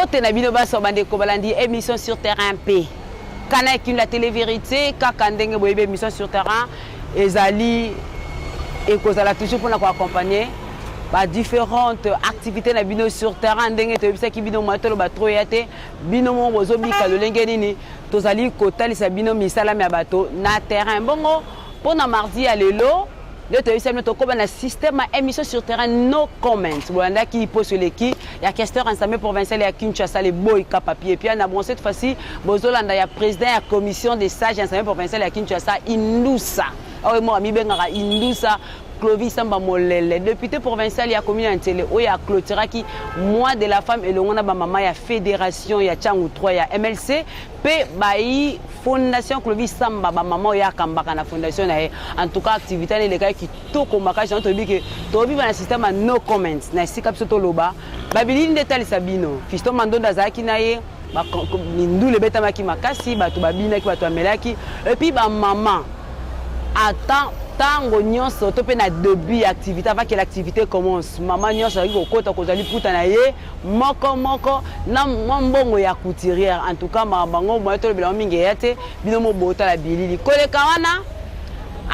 Mbote na bino baso bandeko balandi émission sur terrain P. Canal Kin la télévérité kaka ndenge boyebi émission sur terrain ezali ekozala toujours mpona koaccompagner ba différentes activités na bino sur terrain ndenge toyebisaki bino mwa toloba trop ya te bino moko bozobika lolenge nini tozali kotalisa bino misala mya bato na terrain bongo mpo na mardi ya lelo nde toyebisa bino tokoba na système ya émission sur terrain no comment bolandaki poso eleki ya questeur assemblée provinciale ya Kinshasa le boyka papier pia na bon cette fois-ci bozolanda ya président ya commission des sages ya assemblée provinciale ya Kinshasa Indusa oyo moko amibengaka Indusa Clovis Samba Molele député provincial ya commune ya Nsele oyo aclôturaki mois de la femme elongo na bamama ya fédération ya Tshangu 3 ya MLC mpe bayi fondation Clovis Samba bamama oyo akambaka na fondation na ye. En tout cas activité wana elekaki kitoko makasi, yango toyebi ke toyebi na système ya no comments na esika biso toloba babilili nde etalisa bino. Fiston Mandondo azalaki na ye, mindulu ebetamaki makasi, bato babinaki, bato bamelaki, et puis bamama ata ntango nyonso to mpe na début ya activité, avant que l'activité commence, mama nyonso azalaki kokota kozwa liputa na ye moko moko na mwa mbongo ya couturière. En tout cas makambo bango moye tolobela yango mingi eya te, bino mo botala bilili koleka wana.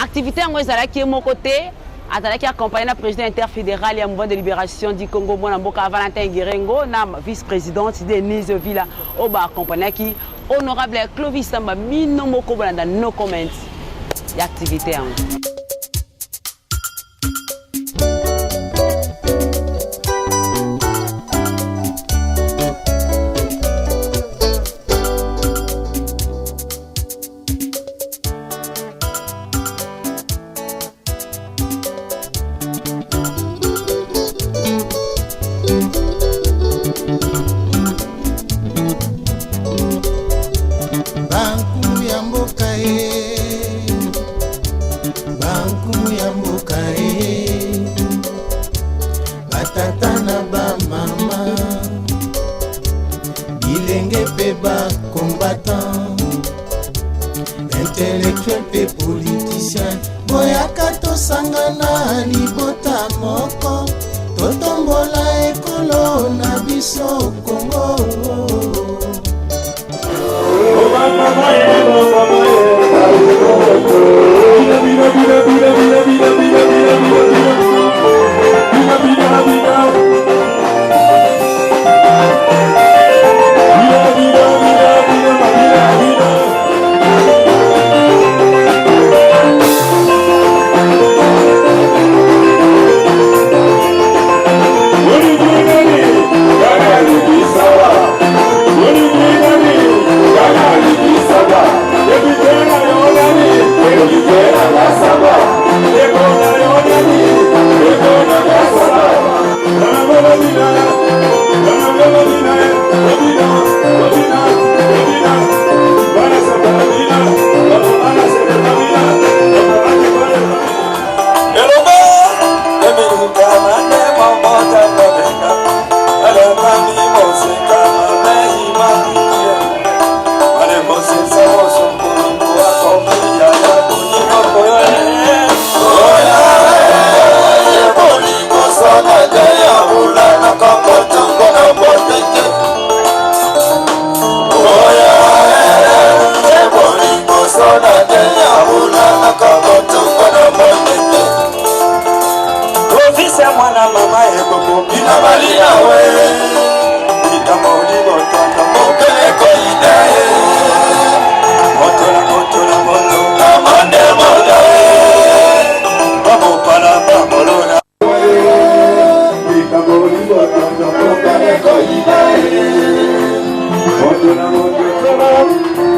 Activité yango ezalaki ye moko te, azalaki accompagné na président interfédéral ya Mouvement de libération du Congo, mwana mboka Valentin Girengo, na vice-présidente Denise Villa oyo baaccompagnaki honorable Clovis Samba. Bino moko bolanda no comment ya activité yango. Bankumu ya mboka e, bankumu ya mboka e, batata na bamama, bilenge mpe bacombattant, intellectuel mpe politicien, boyaka tosangana libota moko, totombola ekolo na biso Kongo.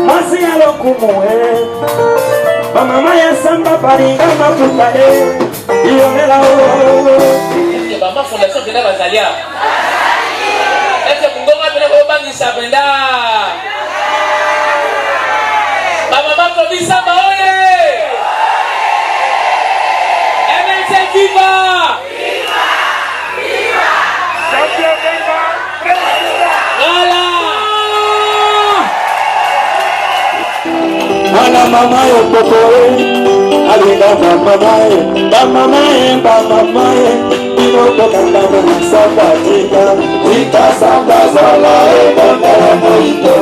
Mwasi ya lokumu e, bamama ya samba balinga mafuta e iyongela o. Eske bama fondation mpenza bazali awa? Eske mongonga mpenza koyobangisa mpenza bamama kobisamba oye? MLC viva! Voilà! Mwana mama ye koko e alinga bamama ye, bamama ye, bamama ye, bino tokangana na samba tika. Itasamba zala ebondele moyindo.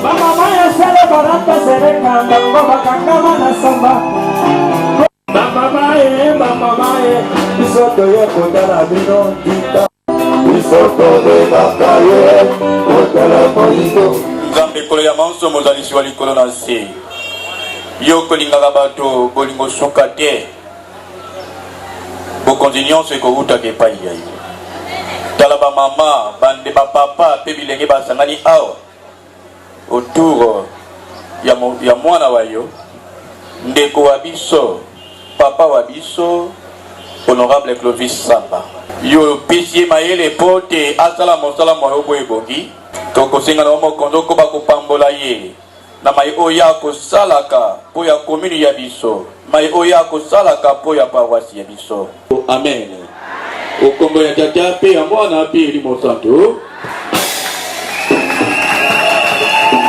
Bamama ya sele barata seleka bango bakangama na samba. Bamama ye, bamama ye, biso toye kotala bino kita. Biso tolelaka ye kotala moyindo. Nzambe Nkolo ya manso, mozalisi wa likolo na nse, yo kolingaka bato bolingo suka te. Bokonzi nyonso ekowutaka epai ya yo. Tala bamama, bande, bapapa mpe bilenge basangani awa autour ya, ya mwana wa yo, ndeko wa biso, papa wa biso, honorable Clovis Samba. Yo opesi ye mayele mpo te asala mosala mwa yo bo ebongi. Tokosenga na yo mokonzi okoba kopambola ye na maye oyo ye akosalaka mpo ya commune ya biso, maye oyo ye akosalaka mpo ya paroisse ya biso. Amen. O kombo ya Tata mpe ya Mwana mpe Elimo Santu.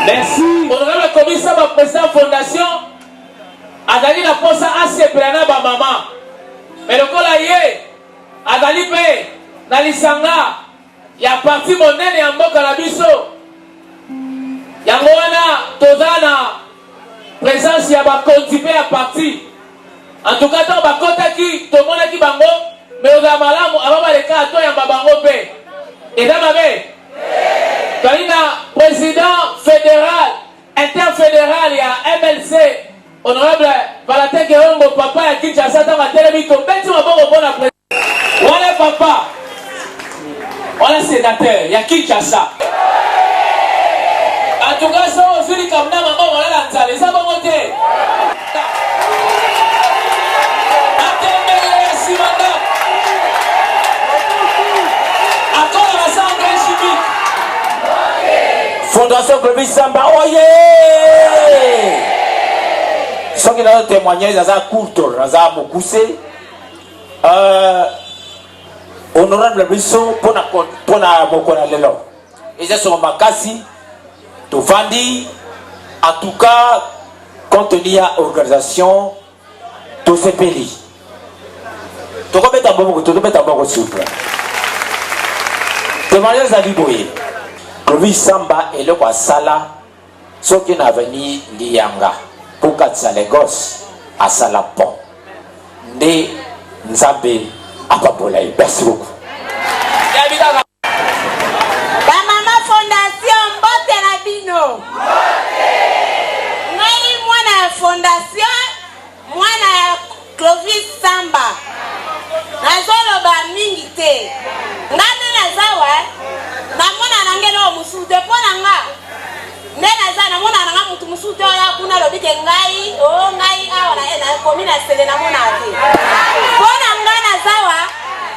Merci. Honorable komisa ba président fondation azali na posa asepela na ba mama mais lokola ye azali mpe na lisanga ya parti monene ya mboka na biso. Yango wana toza na presence ya bakonzi mpe ya parti. En tout cas ntango bakotaki tomonaki bango, mais ozala malamu avant baleka toyamba bango mpe. Eza mabe? Tozali na président fédéral interfédéral ya MLC honorable Valentin Keongo, papa ya Kinshasa. Ntango atelemi tobeti maboko mpo na Wana papa wana senateur ya Kinshasa. En tout cas, soki ozwi likambo na mama olala nzala eza bongo te. Atembele ya nsima ndako akola na sa engrais chimique. Fondation Clovis Samba oye! Soki nazo témoigner naza courte, naza mokuse. Euh, honorable biso mpona mpona mokolo ya lelo eza songo makasi tovandi en tout cas compte tenu ya organisation tosepeli tokobeta mboko tokobeta mboko s'il vous plaît témoignage ezali boye Clovis Samba eloko asala Soki na avenue Liyanga po katisa Lagos asala pont nde Nzambe apambola ye. Merci beaucoup. Ba mama fondation mbote na bino. Ngai mwana ya fondation, mwana ya Clovis Samba. Nazoloba mingi te. Nga nde naza wa namona na nge eloko mosusu te mpo na nga nde naza namona na nga motu mosusu te oya kuna alobi ke ngai o oh, ngai awa nakomi na sele namonaka te mpo na nga naza wa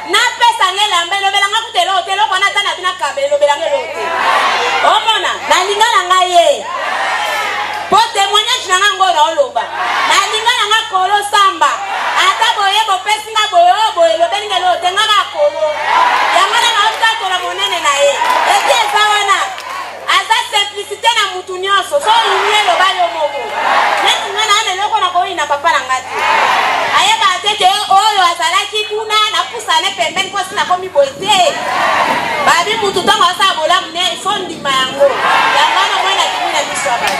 napesa nga elamba elobela nga kuta eloko te eloko wana ata na bino akaba elobela nga eloko te omona nalinga na ngai ye Po temoignage na nga ngo naoloba nalinga na nga kolo samba ata boye bopesi nga boye oyo boye elobeli nga eloko te nga kaka kolo yango na naotatola monene na ye epi eza wana aza simplicité na mutu nyonso so olingi eloba yo moko neti nga naa na eloko na koyina papa na nga te ayebaka te ke oyo azalaki kuna napusane pembeni mpo si nakomi boye te babi mutu ntango asala bolamu ne ifo ndima yango yango wana omoi nabimi na miso ya bato.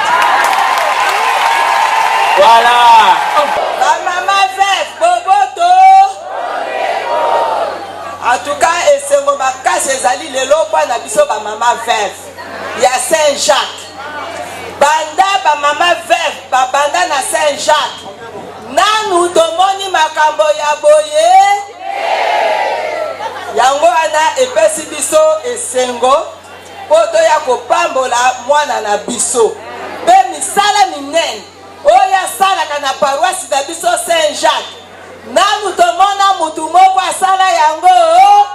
Voilà. Ba mama veuve boboto. En tout cas esengo makasi ezali lelo mpo na biso ba mama veuve ya Saint Jacques. Banda ba mama veuve babanda na Saint Jacques nanu tomoni makambo ya boye yango wana epesi biso esengo mpo toya kopambola mwana na biso mpe misala minene oyo asalaka na paroisse na biso Saint Jacques. Nanu tomona mutu moko asala yango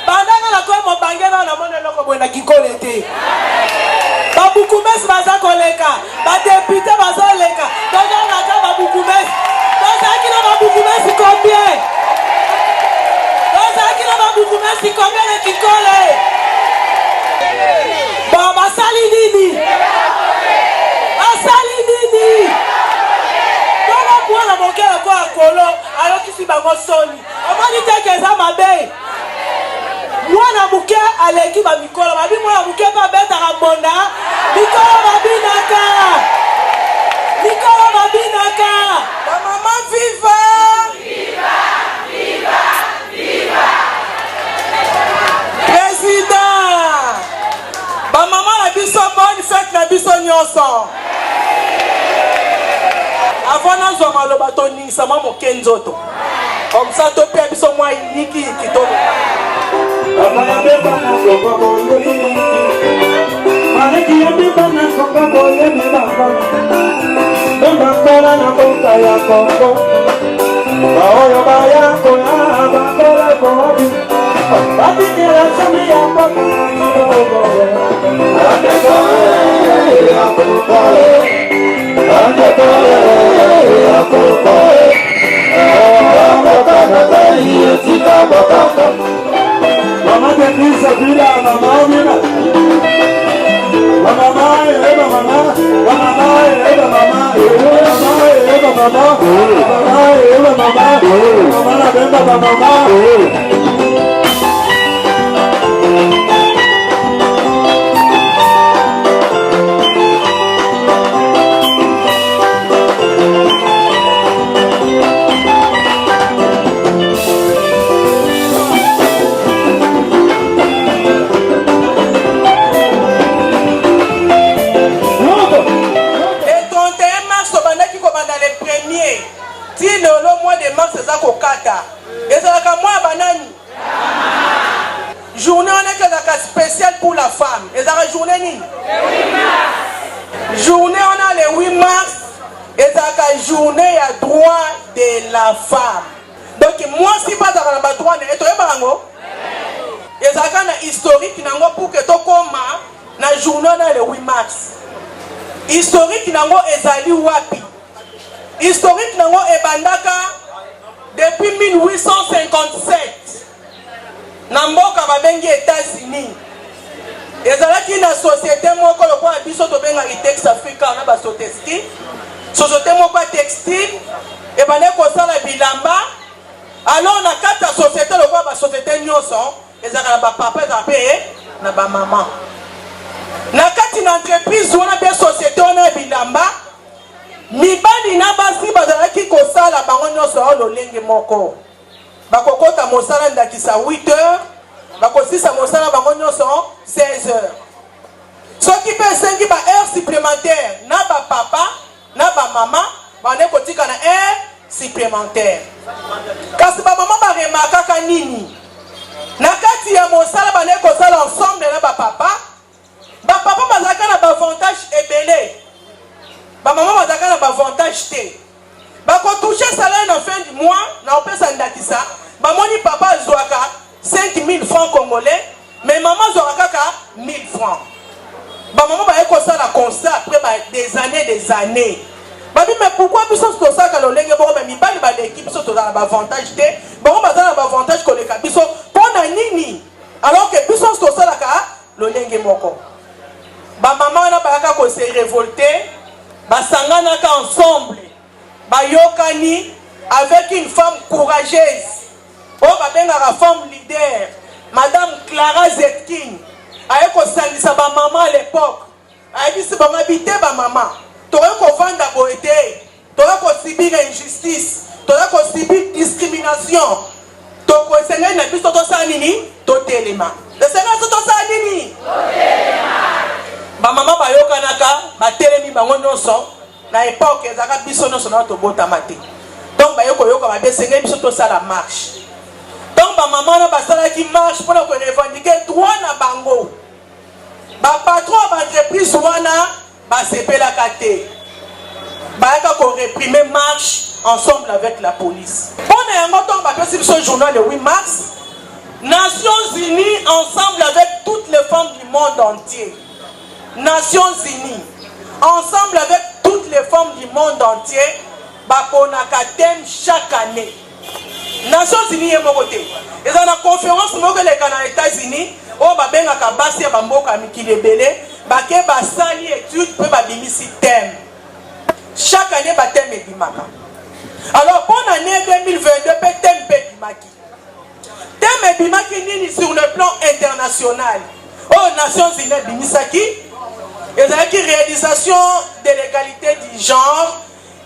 Banda nga nakomi mobange nao namona eloko boye na kinkole te. Babukumesi baza koleka, badepute bazoleka, tozongaka babukumesi. Tozalaki na babukumesi combien? Tozalaki na babukumesi combien na kinkole? Bon, basali nini? Basali nini? Tala mwana moke lokola kolo ayokisi bango soni. Omoni te ke eza mabe? Mwana moke. Aleki ba mikolo babi mwana moke mpe abetaka mbonda mikolo babinaka mikolo babinaka. Ba mama viva! President! Ba mama na biso bonne fete na biso nyonso. Avant nazwa maloba toningisa mwa moke nzoto. Comme ça topia biso mwa yikiyiki to. Bakola na mboka ya Kongo, baoyo baya koya bakola kobi, babikela somi ya mboka ya Kongo. Mama Denise Bila, mama Bila. Mama, eh, mama, mama, eh, mama, mama, eh, mama, mama, eh, mama, mama, la bemba, mama. Le 31 mars tobandaki kobanda le premier ti lelo mois de mars eza kokata ezalaka mois ya banani Journée wana ezalaka spéciale pour la femme. Ezalaka journée nini? Journée wana le 8 mars ezalaka journée ya droit de la femme. Donc mwasi mpe azalaka na badroit na ye, toyebaka yango? Ezalaka na historique na yango pour que tokoma na journée wana le 8 mars. Historique na yango ezali wapi? Historique na yango ebandaka depuis 1857. Na mboka babengi Etats-Unis, ezalaki na societe moko lokola biso tobengaki Tex Africa na ba Soteski, societe moko ya textile ebandaki kosala bilamba. Alors na kati ya societe lokola ba societe nyonso ezalaka na ba papa, ezalaka mpe na ba mama. Na kati na entreprise wana mpe societe wana ya bilamba, mibali na basi bazalaki kosala bango nyonso lolenge moko. Bakokota mosala ndakisa 8 heures, bakosisa mosala bango nyonso 16 heures. Soki mpe esengi ba heures supplementaires na ba papa na ba mama bande kotika na heure supplémentaire. Kasi ba mama ba remarkaka nini? Na kati ya mosala bande kosala ensemble na ba papa, ba papa bazalaka na ba avantage ebele, ba mama bazalaka na ba avantage te. Bako toucher salaire na fin du mois, na opesa ndakisa, bamoni papa azuaka 5000 francs congolais, mais maman azuaka kaka 1000 francs. Ba maman baye kosala constat après ba des années des années. Babi mais pourquoi biso tosalaka lolenge moko mais mibali baleki biso tozala na ba avantage te, bango baza na ba avantage koleka biso pona nini? Alors que biso tosalaka lolenge moko. Ba maman wana bayaka ko se revolter. Basanganaka ensemble, bayokani avec une femme courageuse oyo babengaka femme leader, madame Clara Zetkin, aye kosangisa ba mamans à l'epoque, ayebisi bango abi te ba mamans, tokoki kovanda boye te, toza ko subir injustice, toza ko subir discrimination, toko esengeli na biso tosala nini? Totelema. Esengeli biso tosala nini? Ba mama bayokanaka, batelemi bango nyonso. Na epoque ezalaka biso nyonso nano tobotama te, donc baye koyoka mabe, esengeli biso tosala marche. Donc ba mama wana basalaki marche mpona ko revendiquer droit na bango. Ba patron ya ba entreprise wana Basepelaka te. Bayaka ko reprimer marche ensemble avec la police. Mpo na yango ntango bapesi biso journal le 8 mars, Nations Unies ensemble avec toutes les femmes du monde entier. Nations Unies ensemble avec toutes les femmes du monde entier baponaka thème chaque année. Nations Unies ye moko te. Ezala na conference moko eleka na Etats-Unis oyo babengaka basi ya bamboka ya mikili ebele bake basali etude mpe babimisi thème. Chaque année ba thème ebimaka. Alors mpo na année 2022 mpe thème mpe ebimaki. Thème ebimaki. Ebimaki nini sur le plan international oyo Nations Unies ebimisaki? Ezalaki réalisation de l'égalité du genre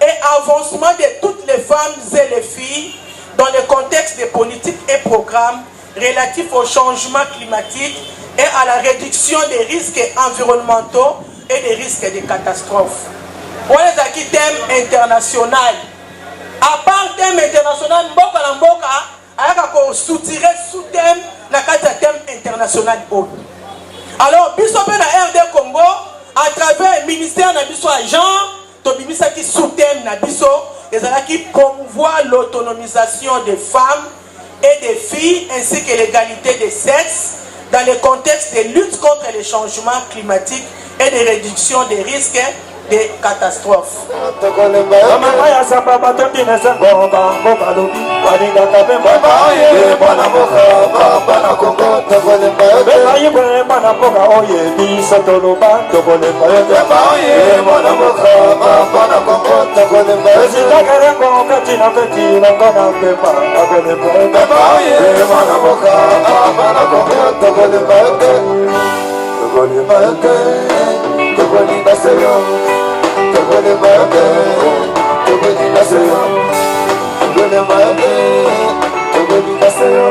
et avancement de toutes les femmes et les filles dans le contexte des politiques et programmes relatifs au changement climatique et à la réduction des risques environnementaux et des risques de catastrophes. Wana ezalaki thème international. À part thème international, mboka na mboka ayaka ko soutirer sous thème na kati ya thème international oyo. Alors biso mpe na RD Congo à travers ministère na biso ya genre tobimisaki sous thème na biso ezalaki promouvoir l'autonomisation des femmes et des filles ainsi que l'égalité des sexes dans le contexte de lutte contre les changements climatiques et de réduction des risques de catastrophes. Bamama ya samba batondi na esengo bango balobi balingaka mpe mwana mboka bana Kongo tokolemba yo te bayibwe mwana mboka oye biso toloba tokolemba yo te mwana mboka bana Kongo tokolemba yo te Karengo kati na feti longo na mpemba akolemba yo te mwana mboka bana Kongo tokolemba yo te tokolemba yo te tokolinga se yo tokolemba yo te tokolinga se yo tokolemba yo te tokolinga se yo.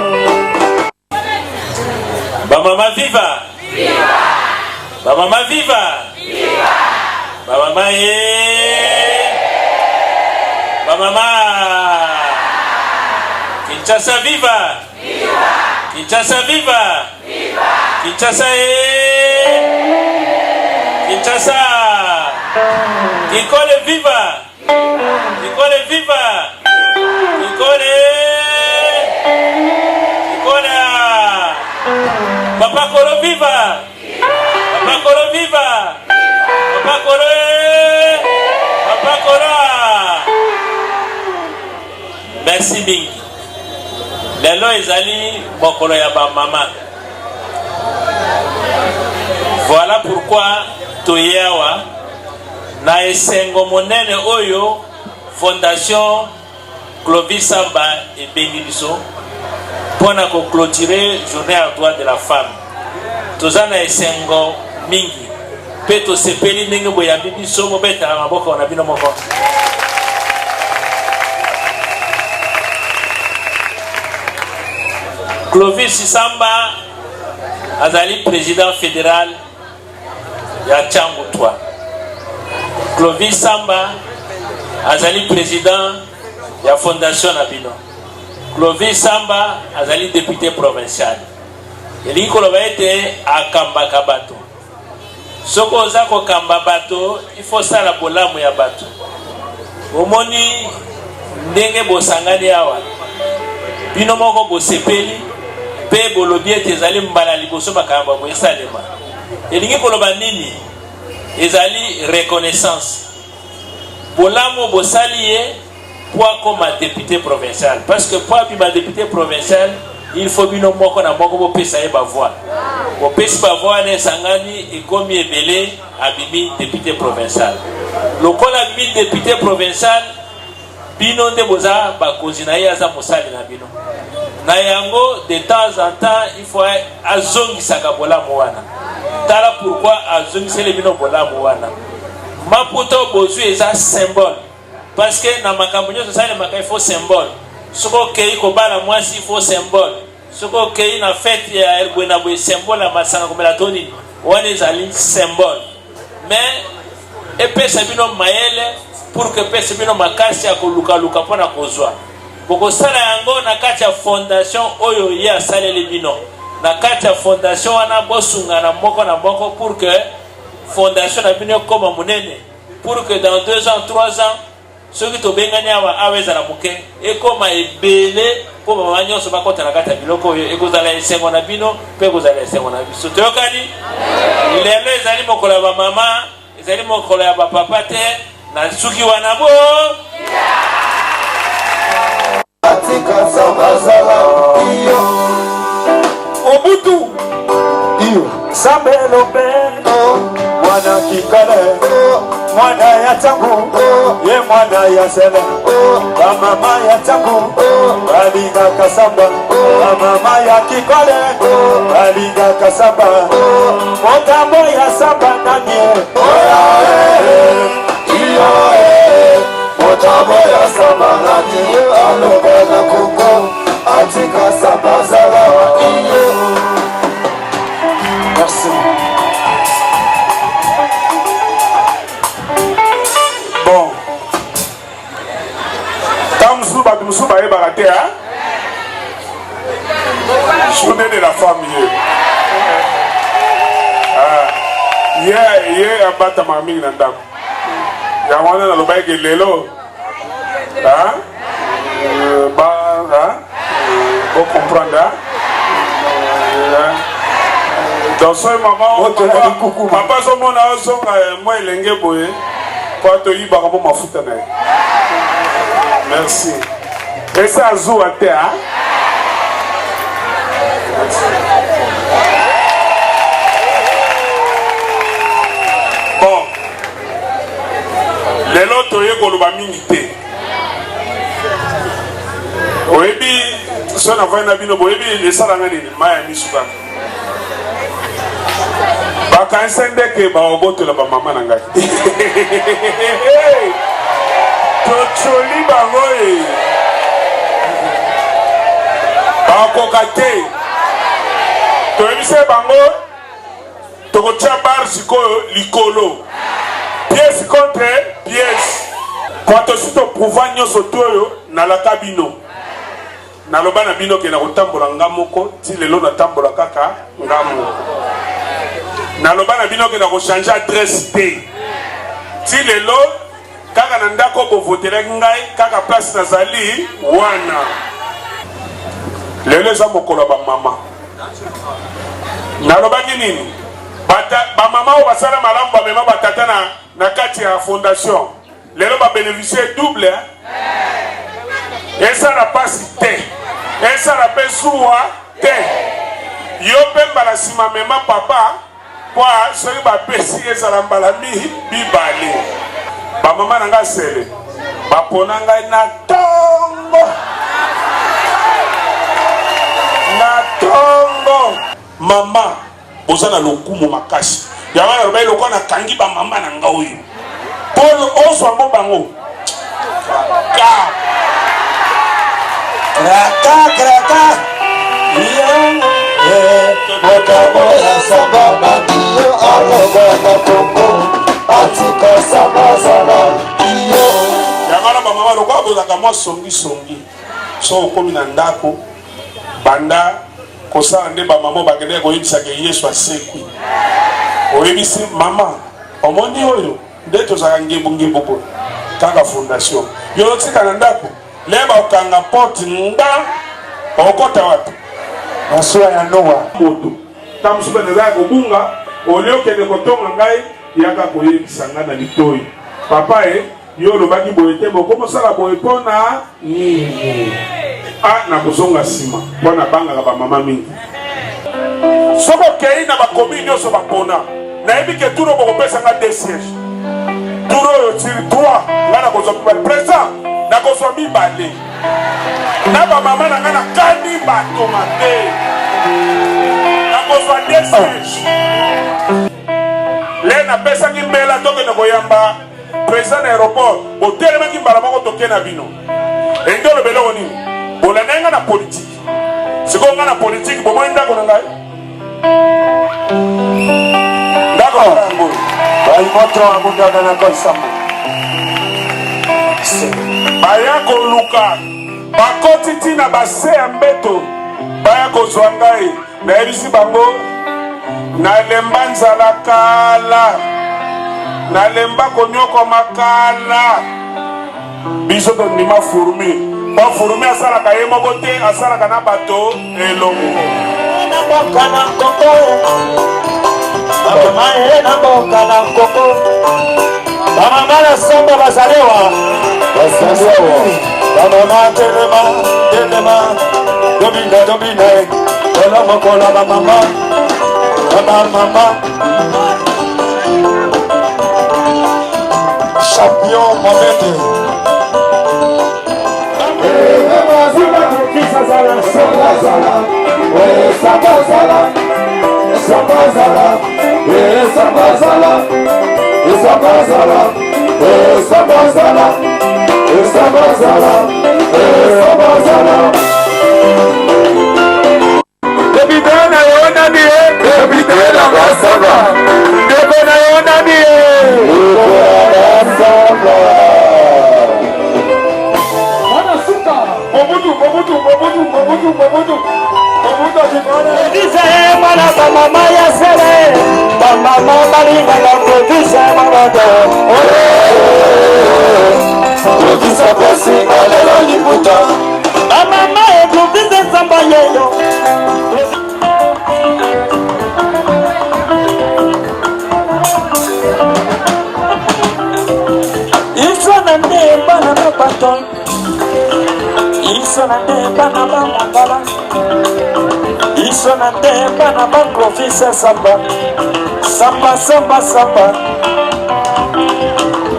Bamama viva! Bamama viva! Bamama ye! Bamama! Kinshasa viva! Kinshasa viva! Kinshasa ye! Kinshasa! Kinkole viva! Kinkole viva! Kinkole! Kinkole! Papa Kolo viva! Papa Kolo viva! Papa Kolo! Papa Kolo! Merci mingi. Lelo ezali mokolo ya bamama. Voilà pourquoi toye awa na esengo monene oyo Fondation Clovis Samba ebengi biso mpo na ko clôturer journée ya droit de la femme. Toza na esengo mingi mpe tosepeli ndenge boyambi biso, bobetaka maboko na bino moko. Clovis Samba azali président fédéral ya Tshangu 3. Clovis Samba azali président ya fondation na bino. Clovis Samba azali député provincial. Elingi koloba ete akambaka bato. Soki oza kokamba bato, il faut osala bolamu ya bato. Omoni ndenge bosangani awa, bino moko bosepeli mpe bolobi ete ezali mbala liboso makambo ya boye esalema. Elingi koloba nini? Ezali reconnaissance. Bolamu bosali ye po akoma depute provincial, parce que po abima depute provincial il faut bino moko na moko bopesa ye ba voix. Bopesi ba voix wana esangani ekomi ebele, abimi depute provincial. Lokola abimi depute provincial, bino nde boza bakonzi na ye, aza mosali na bino. Na yango de temps en temps il faut azongisaka bolamu wana. Tala pourquoi azongiseli bino bolamu wana. Maputa bozwi eza symbole. Parce que na makambo nyonso esalemaka il faut symbole. Soki okei kobala mwasi il faut symbole. Soki okei na fete ya boye na boye symbole ya masanga komela to nini, wana ezali symbole. Mais epesa bino mayele pour que epesa bino makasi ya kolukaluka mpo na kozwa. Bokosala yango na kati ya fondation oyo ye asaleli bino. Na kati ya fondation wana bosungana moko na moko pour que fondation na bino ekoma monene. Pour que dans 2 ans, 3 ans, soki tobengani awa, awa ezala moke, ekoma ebele mpo bamama nyonso bakota na kati ya biloko oyo. Ekozala esengo na bino mpe ekozala esengo na biso. Toyokani? Lelo ezali mokolo ya bamama, ezali mokolo ya bapapa te. Na suki wana bo Atika zala iyo Obutu iyo Sambe lombe mwana kikale mwana ya tango ye mwana ya sele bamama ya tango. Balingaka samba, bamama ya kikole balingaka samba, motambo ya samba nani? Motambo ya samba nani? Aloba na Kongo atika samba zala iyo. Merci. Bon, ntango mosusu bato mosusu bayebaka te a journée de la femme ye ah, ye ye abatamaka mingi na ndako yango wana nalobaki ke lelo ah, euh, ba ah, bocomprendre euh, donc soki mama papa azomona ozonga mwa elenge boye po toyibaka mo mafuta na ye. Merci. Esa azuwa te a bon, lelo toye koloba mingi te. Oyebi so navandi na bino, boyebi esalanga nini? Mai ya misu kaka. Bakanisa ndeke baobotola bamama na ngai. Tocoli bango e bakoka te. Toyebisa bango tokotia bar sikoyo likolo, pièce contre pièce, po tosi toprouva nyonso to oyo nalaka bino. Naloba na bino ke nakotambola nga moko, ti lelo natambola kaka nga moko. Naloba na bino ke nakochange adresse te, ti lelo kaka na ndako bovotelaki ngai, kaka place nazali wana. Lelo eza mokolo ya bamama. Nalobaki nini? Bamama oyo basala malamu bamema batata na kati ya fondation. Lelo ba beneficier double hein? Esala pasi te, esala pe zuwa te. Yo pe mbala sima mema papa po soki bapesi ezala mbala mi mibale. Ba mama na nga sele bapona ngai na tongo na tongo. Mama boza na lokumu makasi, yango nalobaki lokola nakangi bamama na nga oyo mpo ozwa ngo bango ka kraka kraka motambo ya samba nani aloba na Kongo atika samba zala iyo. Yango wana bamama lokola bozalaka mwa songisongi, so okomi na ndako banda kosala nde bamama bakendeki koyebisa ke Yesu asekwi. Oyebisi mama, omoni oyo nde tozalaka ngebungebu boye, kaka fondation yo otika na ndako le bakokanga porte nga okota wapi? Masuwa ya Noa. Moto ntango mosusu mpe naza ya kobunga, olie okende kotonga ngai, yaka koyebisa ngai na litoi, papa e Yo olobaki boye te, bokomosala boye mpo na nini? A, nakozonga nsima mpo nabangaka bamama mingi. Soki okei na bakomi nyonso bapona, nayebi ke turo bokopesa nga deux siège, turo oyo sur trois nga nakozwa mibale, président nakozwa mibale na bamama na nga nakani bato mabe, nakozwa deux siège. Le napesaki mbela tokende koyamba President na aeroport, botelemaki mbala moko toke na bino. Elingi oloba eloko nini? Bolandaki ngai na politiki. Sikoyo ngai na politiki, bomoni ndako na ngai? Ndako na ngai yango. Baimoto abundaka na kosambo. Baya koluka, bakoti ti na base ya mbeto, baya kozwa ngai. Nayebisi bango nalemba nzala kala, nalemba konyokoma kala. Biso tondima fourmi, po fourmi asalaka ye moko te, asalaka na bato elongo. Na mboka na Kongo, bamama ye na mboka na Kongo, bamama na somba bazalewa, bazalewa, bamama telema telema, tobina tobina, kolo mokolo bamama bamama champion Mohamed. zala, samba zala, eh samba zala, samba zala, eh samba zala, eh samba zala, eh samba zala, eh samba zala, eh samba zala. Depite na yo nani ye? Depite na Masamba. Ndeko na yo nani ye? Ndeko ya Masamba. Mwana suka. Mobutu, Mobutu, Mobutu, Mobutu, Mobutu. Mobutu azikona. Kobisa ye mwana bamama ya sele bamama balingaka kobisa mwana Kobisa pasi nga lelo liputa. Bamama ekobisa nzamba yeyo. Iso na nde bana ba bato, iso na nde bana ba mongala, iso na nde bana ba Clovis Samba, Samba Samba Samba,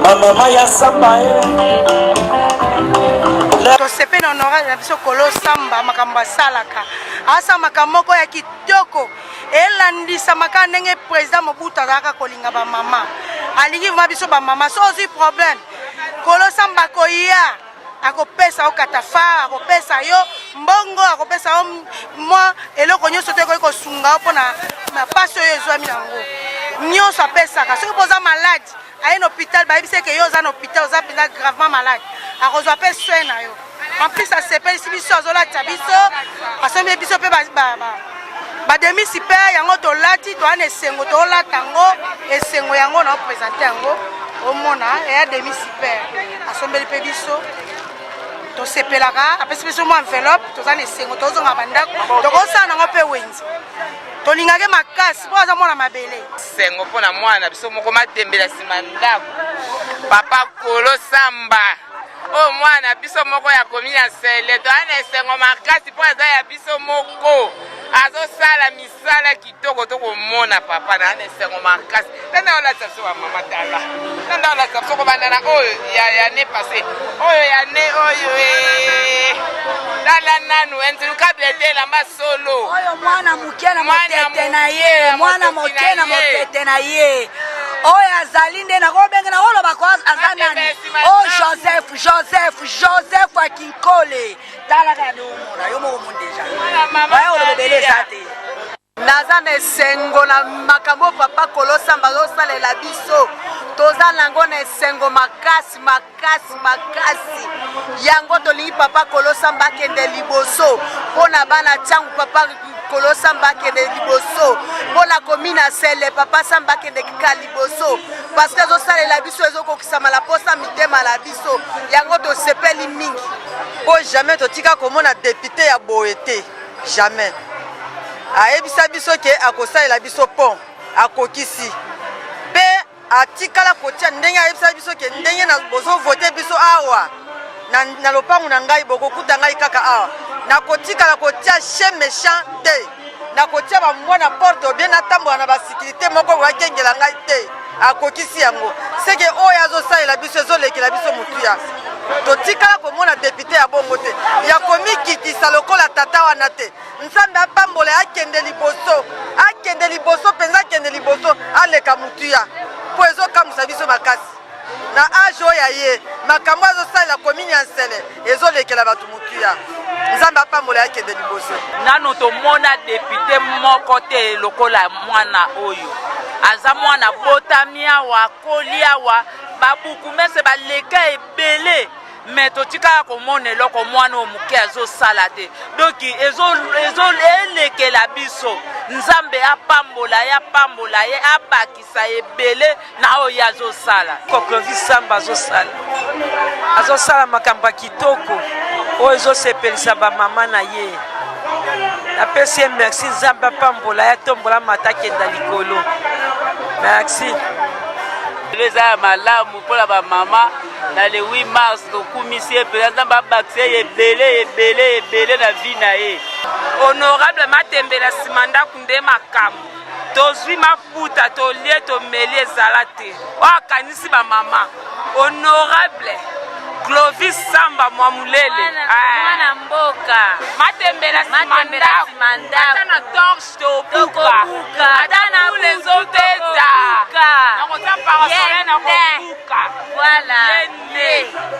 bamama ya Samba e. Tosepeli na honorable na biso Kolo Samba, makambo asalaka, asala makambo moko ya kitoko elandisamaka ndenge président Mobutu azalaka kolinga bamama, alingi vraiment biso bamama. So ozwi problème, Kolo Samba akoya, akopesa yo katafar, akopesa yo mbongo, akopesa yo mwa eloko nyonso to ekoki kosunga yo mpona mpasi oyo ezwami nango nyonso apesaka. Soki mpo oza malade, aye na hôpital, bayebisi eke yo oza na hôpital, oza mpenza gravement malade, akozwa mpe soin na yo. En plus asepelisi biso, azolatisa biso, asombi biso mpe bademi super yango tolati, toza na esengo, tolata yango esengo yango na opresente yango, omona eya demi super asombeli mpe biso, tosepelaka, apesi biso mwa enveloppe, toza na esengo, tozonga bandako, tokosala nango mpe wenze, tolingaki makasi mpo aza mwana mabele. Sengo mpo na mwana na biso moko matembela nsima ndako papa Kolo Samba, oyo mwana na biso moko ya komi ya Nsele, toza na esengo makasi mpo aza ya biso moko, azosala misala kitoko, tokomona papa na na esengo makasi. Tanda olatisa biso bamama, tala tanda olatisa biso kobanda na oyo ya ne passé, oyo ya ne oyo e tala nanu enzilukable te elamba solo. Oyo mwana moke na motete na ye, mwana moke na motete na ye oyo azali nde nakobenga, nakoloba ko aza nani? O Joseph, Joseph, Joseph Akinkole. Talaka nde omona yo moko moni deja, oya koloba ebele eza te. Naza na esengo na makambo papa Kolo Samba azosalela biso, toza nango na esengo makasi makasi makasi. Yango tolingi papa Kolo Samba akende liboso mpo na bana ntango papa Kolo Samba akende liboso mpo na komina sele, papa Samba akende kaka liboso parce que azosalela biso, ezokokisama na posa mitema na biso, yango tosepeli mingi. Po jamais totika komona depute ya boye te, jamais. Ayebisa biso ke akosalela biso pont, akokisi pe atikala kotia ndenge ayebisa biso ke ndenge na bozovote biso awa na, na lopango na ngai, bokokuta ngai kaka awa, nakotikala kotia chien méchant te, nakotia bambwa na porte obie natambola na basikilite moko bakengela ngai te. Akokisi yango, seke oyo azosalela biso ezolekela biso motuya. Totikala komona depute ya bongo te, ya komikitisa lokola tata wana te. Nzambe apambola, akende liboso, akende liboso mpenza, akende liboso, aleka motuya, mpo ezokamwisa biso makasi na age oyo ya ye, makambo azosalela komini ya Nsele ezolekela bato motuya. Nzambe apambola, akende liboso. Nano tomona depute moko te lokola mwana oyo, aza mwana botami awa, akoli awa, babukumese baleka ebele, me totikaka komona eloko mwana oyo moke azosala te. Donk elekela biso. Nzambe apambola ye, apambola ye, abakisa ebele na oyo ye azosala. Clovis Samba azosala, azosala makambo ya kitoko oyo ezosepelisa bamama na ye. Napesi ye merci, Nzambe apambola ye, atombola mata, akenda likolo. Merci. Lelo eza ya malamu mpona bamama na le 8 mars, tokumisi ye mpenza, Nzambe abakisa ye ebele ebele ebele na vie na ye. Honorable Matembela nsima ndako nde makambo, tozwi mafuta, tolie, tomeli, ezala te oyo akanisi bamama. Honorable Clovis Samba mwa mulele mwana mboka matembela nsima ndako ata na torche tobuka ata na bule ezobeta nakotia parasole nakobuka voilà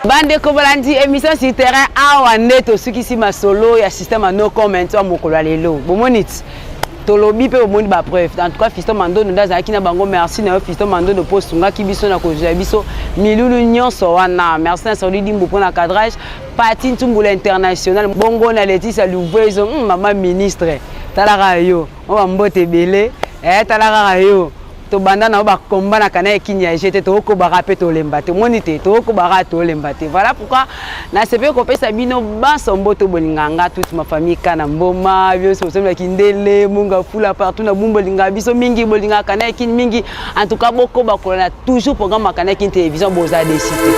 Bandeko bolandi emission sur terrain awa nde tosukisi masolo ya système ya no comment ya mokolo ya lelo. Bomoni ti tolobi mpe bomoni ba preuve. En tout cas Fiston Mandondo nde azalaki na bango. Merci na yo Fiston Mandondo mpo osungaki biso na kozwa biso milulu nyonso wana. Merci na Saudi Dimbu mpo na cadrage. Pati Ntumbula international bongo na Laetitia Luvezo, mama ministre talaka yo oyo mbote ebele eh, tala kaka yo tobanda na yo bakomba na kana ekini ya jete tokobaka mpe tolemba te omoni te tokobaka tolemba te. Voilà pourquoi nasepeli kopesa bino banso mbote bolinga nga toute ma famille kana mboma biso bosomi kindele munga fula partout na bumbu bolingaka biso mingi bolingaka kana ekini mingi. En tout cas bokoba kolanda toujours programme ya kana ekini télévision, boza déçus te.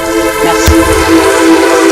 Merci.